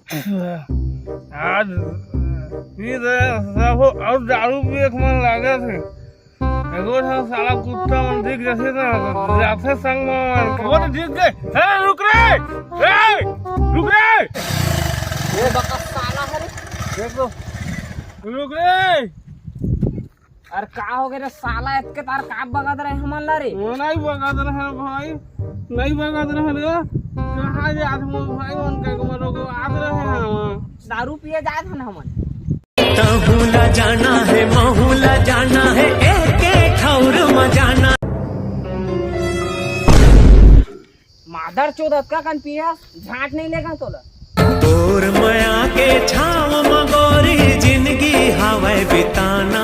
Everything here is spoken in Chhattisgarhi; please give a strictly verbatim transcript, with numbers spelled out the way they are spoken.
आज पी दे, सब अउ दारू पिए के मन लागत हे। एगो ठन साला कुत्ता मन दिख जाथे ना, जाथे संग म मन। वो तो दिख गए। अरे रुक रे! ए! रुक रे! ये बका साला हरे। देख लो। रुक रे! अरे का हो गए रे साला, एतके तार का बगत रहे हमन ला रे? वो नहीं बगत रहे भाई, नहीं बगत रहे रे। कहाँ जात हो भाई, उनका को मरो को आत रहे हम। दारू पिए जात हन हमन। तहूला जाना है, महूला जाना है, एक एक ठौर म जाना। मादर चोद अतका कन पियस, झांट नहीं लेगा तोला। तोर मया के छाव म गोरी जिंदगी हावय बिताना।